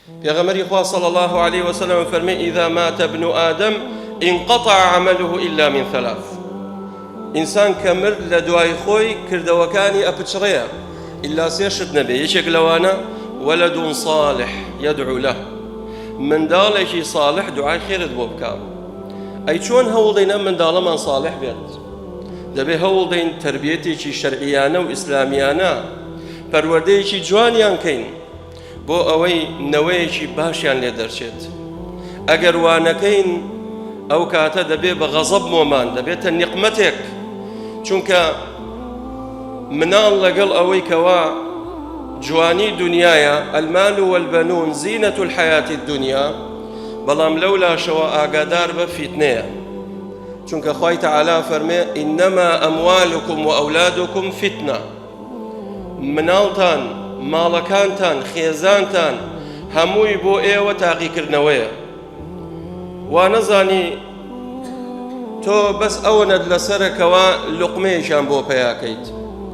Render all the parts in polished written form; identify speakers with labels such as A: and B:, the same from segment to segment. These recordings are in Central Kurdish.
A: پێغەمبەری خوا صلی اللە علیە وسلم فەرمی اذا مات ابن آدم انقطع عمله الا من ثلاث ئینسان کە مرد لە دوای خۆی کردەوەکانی ئەپچڕەیە ئللا سێ شت نەبێ یەکێک لەوانە ولد صالح يدعو له منداڵێکی صالح دوعای خێرت بۆ بکە ئەی چۆن هەوڵدەین ئەم منداڵەمان صالح بێت دەبێ هەوڵدەین تربیەتێکی شەرعیانە و ئیسلامیانە پەروەردەیەکی جوانیان کەین بۆ ئەوەی نەوەیەکی باشیان لێ دەرچێت ئەگەر وا نەکەین ئەو کاتە دەبێ بە غەزەب مۆمان دەبێتە نیقمەتێک چونکە مناڵ لەگەڵ ئەوەی کەوا جوانی دنیاە المال والبنون زینة الحیاة الدنیا بەڵام لەو لاشەوە ئاگادار بە فیتنەیە چونکە خوای تەعالا فەرمێ ئینەما ئەموالکم و ئەولادکم فتنە مناڵتان، ماڵەکانتان، خێزانتان هەمووی بۆ ئێوە تاقیکردنەوەیە. وا نەزانی تۆ بەس ئەوەنەت لەسەرە کەوا لوقمەیەکیان بۆ پەیاکەیت،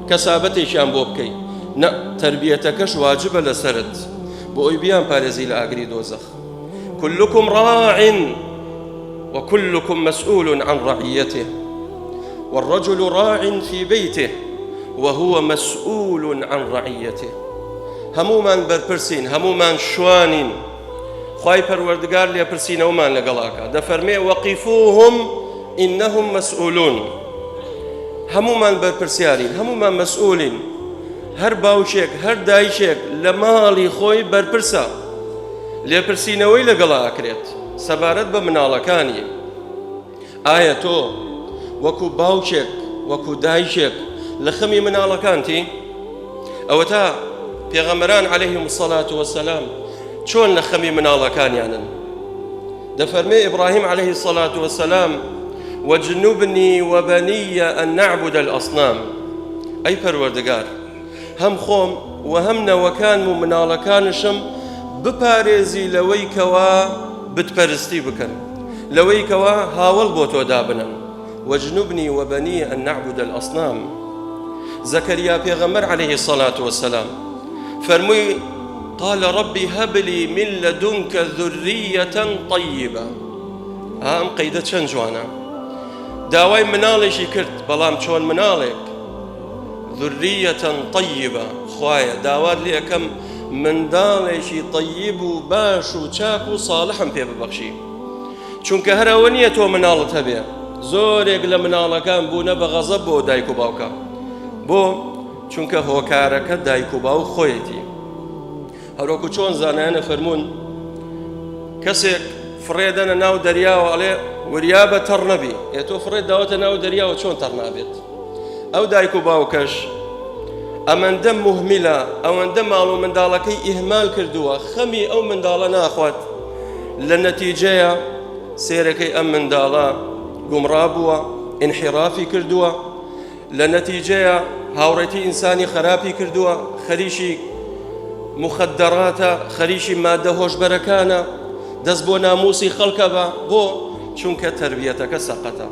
A: کەسابەتێکیان بۆ بکەیت. نە، تەربیەتەکەش واجبە لەسەرت بۆ ئەوی بیانپارێزی لە ئاگری دۆزەخ. كلكم راع وكلكم مسؤول عن رعيته والرجل راع في بيته وهو مسؤول عن رعيته هەمومان بەرپرسین هەمومان شوانین خوای پەروەردگار لێپرسینەوەمان لەگەڵاکە دەفەرمێ وەقیفوهم ئینەهم مەسئولون هەمومان بەرپرسیارین هەمومان مەسئولین هەر باوکێک هەر دایکێک لە ماڵی خۆی بەرپرسە لێپرسینەوەی لەگەڵا ئەکرێت سەبارەت بە مناڵەکانی ئایا تۆ وەکو باوکێک وەکو دایکێک لە خەمی مناڵەکانتی ئەوەتا پێغەمبەران عەلەیهم الصلاة والسلام چۆن لە خەمی مناڵەکانیانن دەفەرمێ ئیبراهیم عەلەیه الصلاة والسلام وجنبني وبني أن نعبد الأصنام ئەی پەروەردگار هەم خۆم و هەم نەوەکانم و مناڵەکانشم بپارێزی لەوەی کەوا بتپەرستی بکەن لەوەی کەوا هاوەڵ بۆ تۆ دابنەن وجنبنی وبنی ان نعبد الاصنام زەکەریا پێغەمبەر عەلەیه الصلاة والسلام فەرمووی قال ربي هب لي من لدنك ذرية طيبة ئەم قەیدە چەند جوانە داوای مناڵێکی کرد بەڵام چۆن مناڵێک ذریە طیبە، خوایە داوات لێ ئەکەم منداڵێکی طیب و باش و چاک و صاڵحم پێ ببەخشی، چونکە هەر ئەوە نییە تۆ مناڵت هەبێ، زۆرێک لە مناڵەکان بوونە بە غەزەب بۆ دایک و باوکە، بۆ؟ چونکە هۆکارەکە دایک و باوک خۆیەتی. هەروەکو چۆن زانایان ئەفەرموون کەسێک فڕێ دەنە ناو دەریاوە ئەڵێ وریابە تەڕ نەبی ئێ تۆ فڕێت داوەتە ناو دەریاوە چۆن تەڕ نابێت ئەو دایک و باوکەش ئەمەندە مهمیلە ئەوەندە ماڵ و منداڵەکەی ئیهمال کردووە خەمی ئەو منداڵە ناخوات لە نەتیجەیە سێرەکەی ئەم منداڵە گومڕا بووە ئینحیرافی کردووە لە نەتیجەیا هاوڕێتی ئینسانی خەراپی کردووە، خەریکی موخەدەراتە، خەریکی مادە هۆشبەرەکانە، دەست بۆ ناموسی خەڵکە بە، بۆ؟ چونکە تەربیەتەکە سەقەتە.